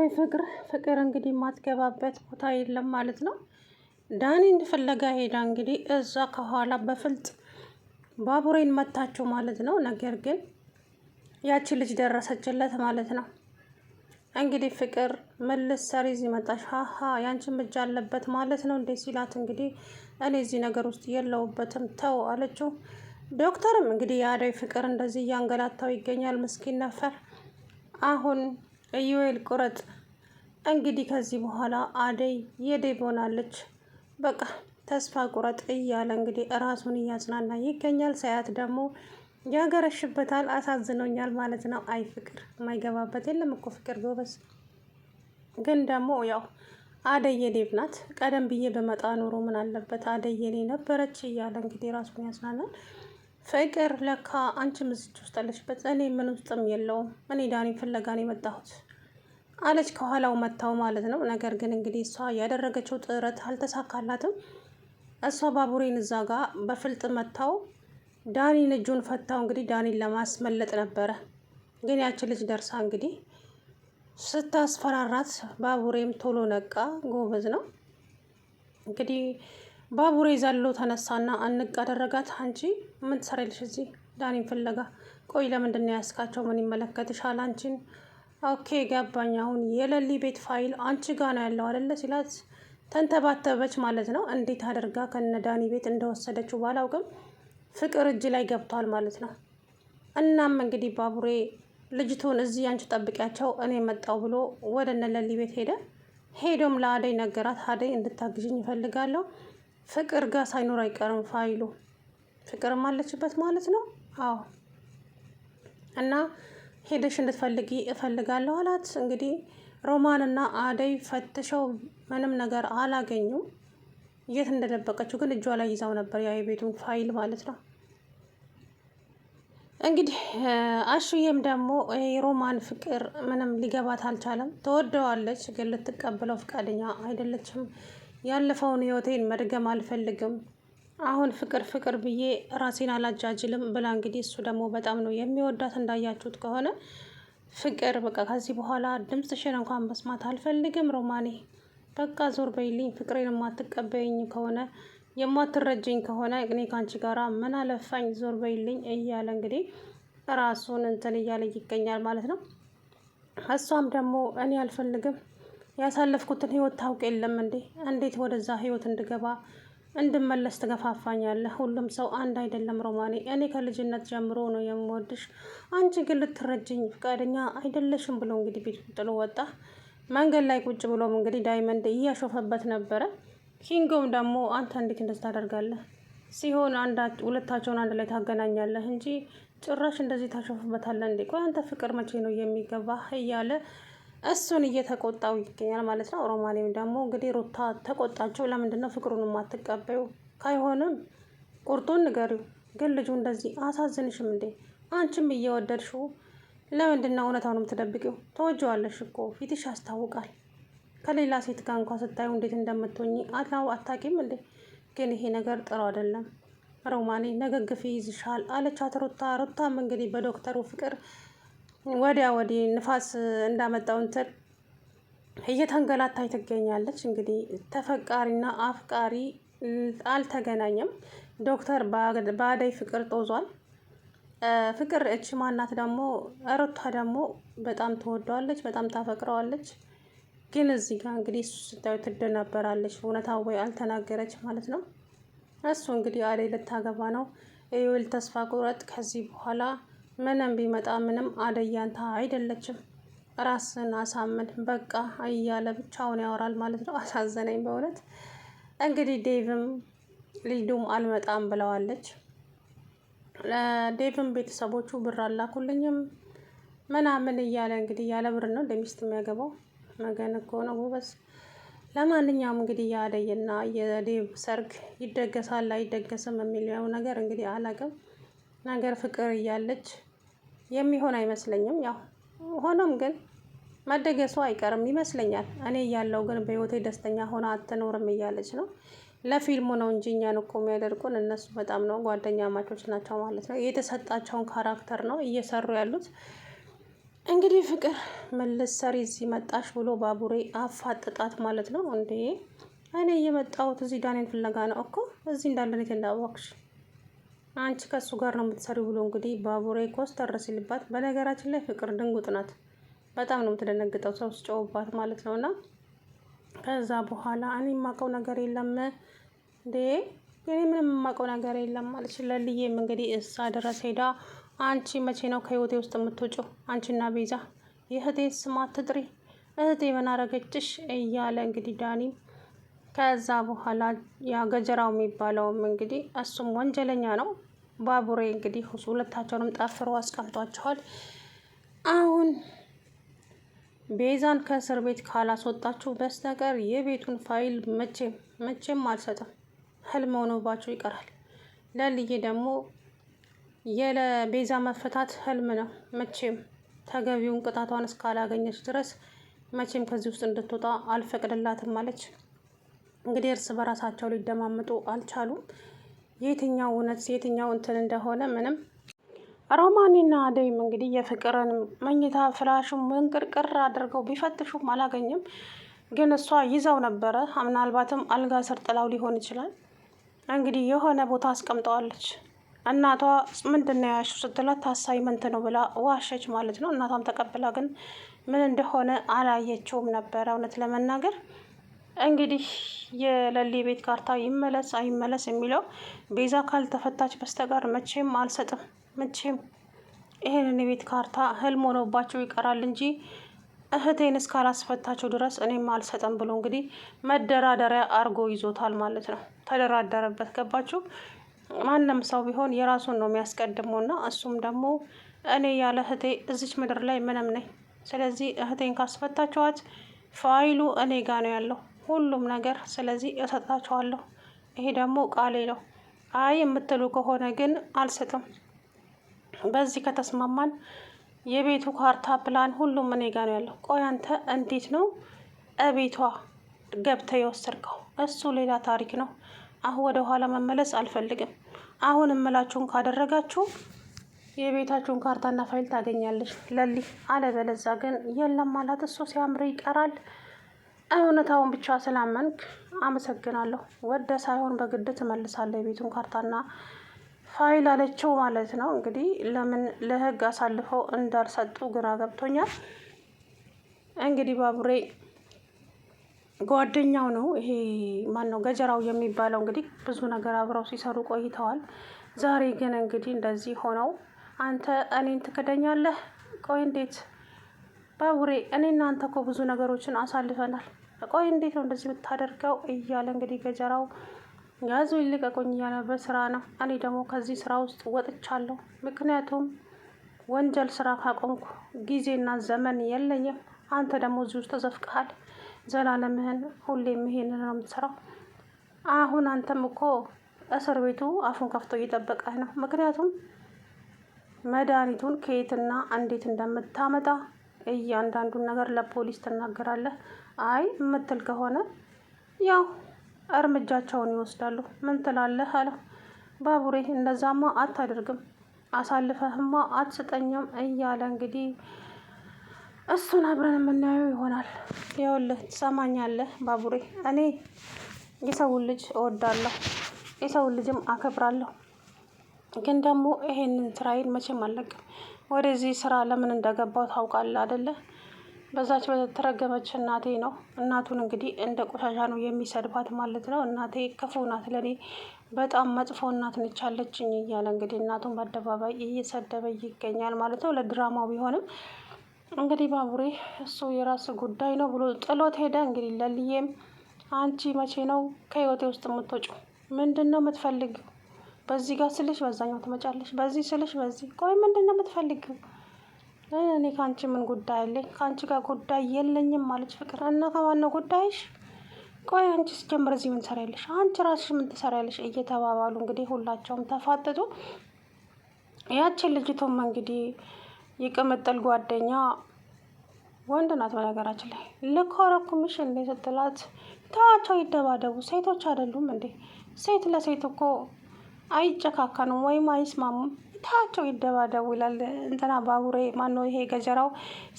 አይ ፍቅር ፍቅር እንግዲህ የማትገባበት ቦታ የለም ማለት ነው። ዳኒን ፍለጋ ሄዳ እንግዲህ እዛ ከኋላ በፍልጥ ባቡሬን መታችው ማለት ነው። ነገር ግን ያቺ ልጅ ደረሰችለት ማለት ነው። እንግዲህ ፍቅር ምን ልትሰሪ እዚህ መጣሽ? ሀሀ ያንቺም እጅ አለበት ማለት ነው እንዴ ሲላት፣ እንግዲህ እኔ እዚህ ነገር ውስጥ የለውበትም ተው አለችው። ዶክተርም እንግዲህ የአደይ ፍቅር እንደዚህ እያንገላታው ይገኛል። ምስኪን ነፈር አሁን ኢዩኤል ቁረጥ እንግዲህ ከዚህ በኋላ አደይ የዴቭ ሆናለች። በቃ ተስፋ ቁረጥ እያለ እንግዲህ እራሱን እያጽናና ይገኛል። ሳያት ደግሞ ያገረሽበታል። አሳዝኖኛል ማለት ነው። አይ ፍቅር የማይገባበት የለም እኮ ፍቅር ጎበዝ። ግን ደግሞ ያው አደይ የዴቭ ናት። ቀደም ብዬ በመጣ ኖሮ ምን አለበት አደይ የኔ ነበረች እያለ እንግዲህ ራሱን ያጽናናል። ፍቅር ለካ አንቺም እዚች ውስጥ አለሽበት፣ እኔ ምን ውስጥም የለውም እኔ ዳኒ ፍለጋ ነው የመጣሁት አለች ከኋላው መታው ማለት ነው። ነገር ግን እንግዲህ እሷ ያደረገችው ጥረት አልተሳካላትም። እሷ ባቡሬን እዛ ጋ በፍልጥ መታው፣ ዳኒን እጁን ፈታው። እንግዲህ ዳኒን ለማስመለጥ ነበረ፣ ግን ያችን ልጅ ደርሳ እንግዲህ ስታስፈራራት ባቡሬም ቶሎ ነቃ። ጎበዝ ነው እንግዲህ ባቡሬ ዘሎ ተነሳና አንቅ አደረጋት። አንቺ ምን ትሰሪያለሽ እዚህ ዳኒን ፍለጋ? ቆይ ለምንድን ነው ያስካቸው? ምን ይመለከትሻል አንቺን? okay ገባኝ። አሁን የለሊ ቤት ፋይል አንቺ ጋ ነው ያለው አይደለ ሲላት ተንተባተበች ማለት ነው። እንዴት አድርጋ ከነ ዳኒ ቤት እንደወሰደችው ባላውቅም ፍቅር እጅ ላይ ገብቷል ማለት ነው። እናም እንግዲህ ባቡሬ ልጅቱን እዚህ አንቺ ጠብቂያቸው እኔ መጣው ብሎ ወደ እነ ለሊ ቤት ሄደ። ሄዶም ለአደይ ነገራት። አደይ እንድታግዥኝ እፈልጋለሁ ፍቅር ጋር ሳይኖር አይቀርም ፋይሉ። ፍቅርም አለችበት ማለት ነው። አዎ እና ሄደሽ እንድትፈልጊ እፈልጋለሁ አላት። እንግዲህ ሮማንና አደይ ፈትሸው ምንም ነገር አላገኙም። የት እንደደበቀችው ግን እጇ ላይ ይዛው ነበር፣ ያ የቤቱን ፋይል ማለት ነው። እንግዲህ አሹዬም ደግሞ የሮማን ፍቅር ምንም ሊገባት አልቻለም። ትወደዋለች፣ ግን ልትቀበለው ፈቃደኛ አይደለችም። ያለፈውን ህይወቴን መድገም አልፈልግም። አሁን ፍቅር ፍቅር ብዬ ራሴን አላጃጅልም ብላ እንግዲህ እሱ ደግሞ በጣም ነው የሚወዳት እንዳያችሁት ከሆነ ፍቅር በቃ ከዚህ በኋላ ድምፅሽን እንኳን መስማት አልፈልግም ሮማኔ፣ በቃ ዞር በይልኝ። ፍቅሬን የማትቀበይኝ ከሆነ የማትረጅኝ ከሆነ እኔ ከአንቺ ጋራ ምን አለፋኝ፣ ዞር በይልኝ እያለ እንግዲህ ራሱን እንትን እያለ ይገኛል ማለት ነው። እሷም ደግሞ እኔ አልፈልግም ያሳለፍኩትን ህይወት ታውቅ የለም እንዴ? እንዴት ወደዛ ህይወት እንድገባ እንድመለስ ትገፋፋኛለህ? ሁሉም ሰው አንድ አይደለም ሮማኔ። እኔ ከልጅነት ጀምሮ ነው የምወድሽ፣ አንቺ ግን ልትረጅኝ ፍቃደኛ አይደለሽም ብሎ እንግዲህ ቤቱን ጥሎ ወጣ። መንገድ ላይ ቁጭ ብሎም እንግዲህ ዳይመንድ እያሾፈበት ነበረ። ኪንጎም ደግሞ አንተ እንዴት እንደዚህ ታደርጋለህ? ሲሆን ሁለታቸውን አንድ ላይ ታገናኛለህ እንጂ ጭራሽ እንደዚህ ታሾፍበታለህ እንዴ? ቆይ አንተ ፍቅር መቼ ነው የሚገባህ? እያለ እሱን እየተቆጣው ይገኛል ማለት ነው። ሮማኔም ደግሞ እንግዲህ ሩታ ተቆጣቸው። ለምንድን ነው ፍቅሩን የማትቀበዩ? ካይሆንም ቁርጡን ንገሪው። ግን ልጁ እንደዚህ አሳዝንሽም እንዴ? አንቺም እየወደድሽው ለምንድን ነው እውነታውን የምትደብቂው? ተወጂዋለሽ እኮ ፊትሽ ያስታውቃል። ከሌላ ሴት ጋር እንኳ ስታዩ እንዴት እንደምትሆኚ አላው አታውቂም እንዴ? ግን ይሄ ነገር ጥሩ አይደለም ሮማኔ፣ ነገ ግፍ ይይዝሻል አለቻት ሩታ። ሩታም እንግዲህ በዶክተሩ ፍቅር ወዲያ ወዲህ ንፋስ እንዳመጣው እንትን እየተንገላታች ትገኛለች። እንግዲህ ተፈቃሪና አፍቃሪ አልተገናኘም። ዶክተር በአደይ ፍቅር ጦዟል። ፍቅር እች ማናት ደግሞ ሩታ ደግሞ በጣም ትወደዋለች፣ በጣም ታፈቅረዋለች። ግን እዚህ ጋር እንግዲህ እሱ ስታዩ ትደናበራለች። እውነታ ወይ አልተናገረች ማለት ነው። እሱ እንግዲህ አደይ ልታገባ ነው። ይኸውልህ ተስፋ ቁረጥ ከዚህ በኋላ ምንም ቢመጣ ምንም አደይ ያንተ አይደለችም፣ ራስን አሳምን በቃ እያለ ብቻውን ያወራል ማለት ነው። አሳዘነኝ በእውነት። እንግዲህ ዴቭም ሊዱም አልመጣም ብለዋለች። ዴቭም ቤተሰቦቹ ብር አላኩልኝም ምናምን እያለ እንግዲህ ያለ ብር ነው ለሚስት የሚያገባው መገን እኮ ነው ጎበዝ። ለማንኛውም እንግዲህ የአደይና የዴቭ ሰርግ ይደገሳል አይደገስም የሚለው ነገር እንግዲህ አላውቅም። ነገር ፍቅር እያለች የሚሆን አይመስለኝም። ያው ሆኖም ግን መደገሱ አይቀርም ይመስለኛል። እኔ እያለው ግን በህይወቴ ደስተኛ ሆና አትኖርም እያለች ነው። ለፊልሙ ነው እንጂ እኛን እኮ የሚያደርጉን እነሱ በጣም ነው ጓደኛማቾች ናቸው ማለት ነው። የተሰጣቸውን character ነው እየሰሩ ያሉት። እንግዲህ ፍቅር መለስ ሰሪ እዚህ መጣሽ ብሎ ባቡሬ አፋጠጣት ማለት ነው። እንዴ እኔ የመጣሁት እዚህ ዳኔን ፍለጋ ነው እኮ እዚህ እንዳለ እኔ እንዳወቅሽ አንቺ ከእሱ ጋር ነው የምትሰሪው ብሎ እንግዲህ ባቡሬ ኮስተር ሲልባት፣ በነገራችን ላይ ፍቅር ድንጉጥ ናት። በጣም ነው የምትደነግጠው ሰው ሲጮህባት ማለት ነው። እና ከዛ በኋላ እኔ የማውቀው ነገር የለም እንዴ እኔ ምንም የማውቀው ነገር የለም ማለች። ለልዬም እንግዲህ እሳ ድረስ ሄዳ አንቺ መቼ ነው ከህይወቴ ውስጥ የምትወጪው? አንቺና ቤዛ የእህቴ ስም አትጥሪ፣ እህቴ ምን አረገችሽ? እያለ እንግዲህ ዳኒ ከዛ በኋላ ያ ገጀራው የሚባለውም እንግዲህ እሱም ወንጀለኛ ነው። ባቡሬ እንግዲህ ሁለታቸውንም ጠፍሮ አስቀምጧቸዋል። አሁን ቤዛን ከእስር ቤት ካላስወጣችሁ በስተቀር የቤቱን ፋይል መቼም መቼም አልሰጥም፣ ህልም ሆኖባችሁ ይቀራል። ለልዬ ደግሞ የለቤዛ መፈታት ህልም ነው። መቼም ተገቢውን ቅጣቷን እስካላገኘች ድረስ መቼም ከዚህ ውስጥ እንድትወጣ አልፈቅድላትም አለች። እንግዲህ እርስ በራሳቸው ሊደማመጡ አልቻሉም። የትኛው እውነት የትኛው እንትን እንደሆነ ምንም። ሮማኒና አደይም እንግዲህ የፍቅርን መኝታ ፍራሹን ምንቅርቅር አድርገው ቢፈትሹም አላገኝም። ግን እሷ ይዛው ነበረ። ምናልባትም አልጋ ስር ጥላው ሊሆን ይችላል። እንግዲህ የሆነ ቦታ አስቀምጠዋለች። እናቷ ምንድን ነው ያልሽው ስትላት assignment ነው ብላ ዋሸች ማለት ነው። እናቷም ተቀብላ ግን ምን እንደሆነ አላየችውም ነበረ። እውነት ለመናገር እንግዲህ የለሊ ቤት ካርታ ይመለስ አይመለስ የሚለው ቤዛ ካልተፈታች በስተቀር መቼም አልሰጥም። መቼም ይሄንን የቤት ካርታ ህልም ሆኖባቸው ይቀራል እንጂ እህቴን እስካላስፈታቸው ድረስ እኔም አልሰጥም ብሎ እንግዲህ መደራደሪያ አርጎ ይዞታል ማለት ነው። ተደራደረበት። ገባችሁ? ማንም ሰው ቢሆን የራሱን ነው የሚያስቀድመው እና እሱም ደግሞ እኔ ያለ እህቴ እዚች ምድር ላይ ምንም ነኝ። ስለዚህ እህቴን ካስፈታችኋት ፋይሉ እኔ ጋ ነው ያለው ሁሉም ነገር፣ ስለዚህ እሰጣችኋለሁ። ይሄ ደግሞ ቃሌ ነው። አይ የምትሉ ከሆነ ግን አልሰጥም። በዚህ ከተስማማን የቤቱ ካርታ ፕላን ሁሉም እኔ ጋ ነው ያለው። ቆይ አንተ እንዴት ነው እቤቷ ገብተህ የወሰድከው? እሱ ሌላ ታሪክ ነው። አሁን ወደ ኋላ መመለስ አልፈልግም። አሁን እምላችሁን ካደረጋችሁ የቤታችሁን ካርታና ፋይል ታገኛለች ለሊ፣ አለበለዛ ግን የለም አላት። እሱ ሲያምር ይቀራል። እውነታውን ብቻ ስላመንክ አመሰግናለሁ። ወደ ሳይሆን በግድ ትመልሳለህ የቤቱን ካርታና ፋይል አለችው ማለት ነው። እንግዲህ ለምን ለህግ አሳልፈው እንዳልሰጡ ግራ ገብቶኛል። እንግዲህ ባቡሬ ጓደኛው ነው ይሄ ማን ነው ገጀራው የሚባለው። እንግዲህ ብዙ ነገር አብረው ሲሰሩ ቆይተዋል። ዛሬ ግን እንግዲህ እንደዚህ ሆነው አንተ እኔን ትክደኛለህ? ቆይ እንዴት ባቡሬ፣ እኔ እናንተ እኮ ብዙ ነገሮችን አሳልፈናል። ቆይ እንዴት ነው እንደዚህ የምታደርገው? እያለ እንግዲህ ገጀራው ያዙ ይልቀቁኝ እያለ በስራ ነው። እኔ ደግሞ ከዚህ ስራ ውስጥ ወጥቻለሁ። ምክንያቱም ወንጀል ስራ ካቆምኩ ጊዜና ዘመን የለኝም። አንተ ደግሞ እዚህ ውስጥ ተዘፍቀሃል። ዘላለምህን ሁሌም ይሄንን ነው የምትሰራው። አሁን አንተም እኮ እስር ቤቱ አፉን ከፍቶ እየጠበቀህ ነው። ምክንያቱም መድኃኒቱን ከየትና እንዴት እንደምታመጣ እያንዳንዱን ነገር ለፖሊስ ትናገራለህ። አይ የምትል ከሆነ ያው እርምጃቸውን ይወስዳሉ። ምን ትላለህ አለው። ባቡሬ እንደዛማ አታደርግም፣ አሳልፈህማ አትሰጠኝም እያለ እንግዲህ እሱን አብረን የምናየው ይሆናል። ይኸውልህ ትሰማኛለህ ባቡሬ፣ እኔ የሰውን ልጅ እወዳለሁ፣ የሰውን ልጅም አከብራለሁ። ግን ደግሞ ይሄንን ስራዬን መቼም አልለቅም። ወደዚህ ስራ ለምን እንደገባው ታውቃለህ አደለ? በዛች በተረገመች እናቴ ነው። እናቱን እንግዲህ እንደ ቆሻሻ ነው የሚሰድባት ማለት ነው። እናቴ ክፉ ናት፣ ለእኔ በጣም መጥፎ እናት ነች አለችኝ እያለ እንግዲህ እናቱን በአደባባይ እየሰደበ ይገኛል ማለት ነው። ለድራማው ቢሆንም እንግዲህ ባቡሬ እሱ የራስ ጉዳይ ነው ብሎ ጥሎት ሄደ። እንግዲህ ለልዬም አንቺ መቼ ነው ከህይወቴ ውስጥ የምትወጪው? ምንድን ነው የምትፈልጊው? በዚህ ጋር ስልሽ በዛኛው ትመጫለሽ፣ በዚህ ስልሽ በዚህ። ቆይ ምንድን ነው የምትፈልጊው? እኔ ከአንቺ ምን ጉዳይ አለኝ? ከአንቺ ጋር ጉዳይ የለኝም አለች ፍቅር። እና ከማን ነው ጉዳይሽ? ቆይ አንቺ ስጀምር እዚህ ምን ትሰሪያለሽ? አንቺ ራስሽ ምን ትሰሪያለሽ? እየተባባሉ እንግዲህ ሁላቸውም ተፋጠጡ። ያችን ልጅቱም እንግዲህ የቅምጥል ጓደኛ ወንድ ናት። በነገራችን ላይ ልኮረኩምሽ እንዴ ስትላት ተዋቸው ይደባደቡ፣ ሴቶች አይደሉም እንዴ? ሴት ለሴት እኮ አይጨካከኑም ወይም አይስማሙም፣ ታቸው ይደባደቡ ይላል እንትና ባቡሬ። ማነው ይሄ ገጀራው?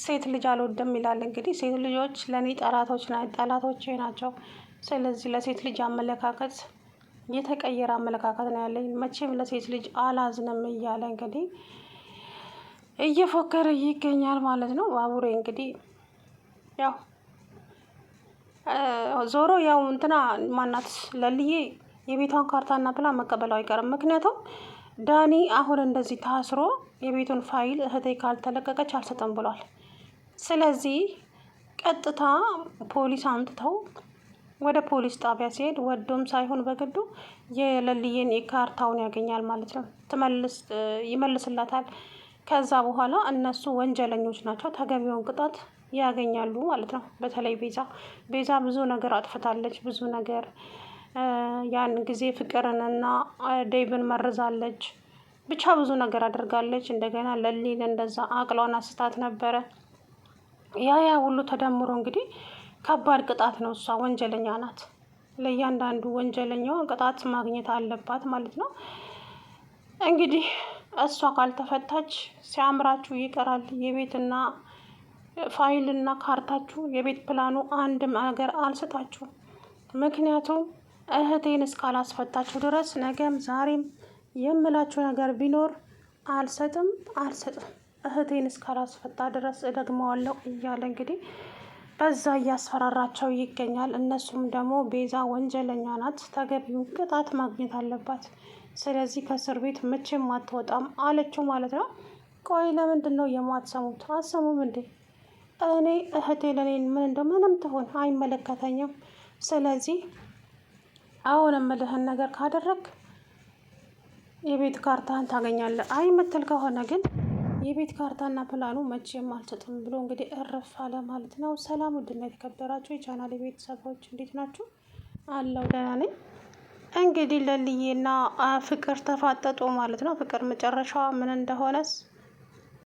ሴት ልጅ አልወድም ይላል። እንግዲህ ሴት ልጆች ለእኔ ጠላቶች ጠላቶቼ ናቸው። ስለዚህ ለሴት ልጅ አመለካከት የተቀየረ አመለካከት ነው ያለኝ። መቼም ለሴት ልጅ አላዝንም እያለ እንግዲህ እየፎከረ ይገኛል ማለት ነው። ባቡሬ እንግዲህ ያው ዞሮ ያው እንትና ማናት ለልዬ የቤቷን ካርታና ፕላን መቀበሉ አይቀርም። ምክንያቱም ዳኒ አሁን እንደዚህ ታስሮ የቤቱን ፋይል እህቴ ካልተለቀቀች አልሰጥም ብሏል። ስለዚህ ቀጥታ ፖሊስ አምጥተው ወደ ፖሊስ ጣቢያ ሲሄድ ወዶም ሳይሆን በግዱ የለልዬን የካርታውን ያገኛል ማለት ነው። ትመልስ ይመልስላታል። ከዛ በኋላ እነሱ ወንጀለኞች ናቸው፣ ተገቢውን ቅጣት ያገኛሉ ማለት ነው። በተለይ ቤዛ ቤዛ ብዙ ነገር አጥፍታለች። ብዙ ነገር ያን ጊዜ ፍቅርንና ዴቭን መርዛለች። ብቻ ብዙ ነገር አድርጋለች። እንደገና ለሊን እንደዛ አቅሏን አስታት ነበረ። ያ ያ ሁሉ ተደምሮ እንግዲህ ከባድ ቅጣት ነው። እሷ ወንጀለኛ ናት። ለእያንዳንዱ ወንጀለኛዋ ቅጣት ማግኘት አለባት ማለት ነው። እንግዲህ እሷ ካልተፈታች ሲያምራችሁ ይቀራል። የቤትና ፋይልና ካርታችሁ የቤት ፕላኑ አንድም ነገር አልሰጣችሁ። ምክንያቱም እህቴን እስካላስፈታችሁ ድረስ ነገም ዛሬም የምላችሁ ነገር ቢኖር አልሰጥም አልሰጥም እህቴን እስካላስፈታ ድረስ እደግመዋለሁ እያለ እንግዲህ በዛ እያስፈራራቸው ይገኛል። እነሱም ደግሞ ቤዛ ወንጀለኛ ናት፣ ተገቢውን ቅጣት ማግኘት አለባት፣ ስለዚህ ከእስር ቤት መቼም አትወጣም አለችው ማለት ነው። ቆይ ለምንድን ነው የማትሰሙት? አሰሙም እንዴ? እኔ እህቴ ለእኔ ምን እንደው ምንም ትሆን አይመለከተኝም። ስለዚህ አሁን የምልህን ነገር ካደረግ የቤት ካርታህን ታገኛለህ። አይ የምትል ከሆነ ግን የቤት ካርታና ፕላኑ መቼም አልሰጥም ብሎ እንግዲህ እረፍ አለ ማለት ነው። ሰላም ውድና የተከበራችሁ የቻናል ቤተሰቦች እንዴት ናችሁ? አለው ደህና ነኝ። እንግዲህ ለልዬና ፍቅር ተፋጠጡ ማለት ነው። ፍቅር መጨረሻዋ ምን እንደሆነስ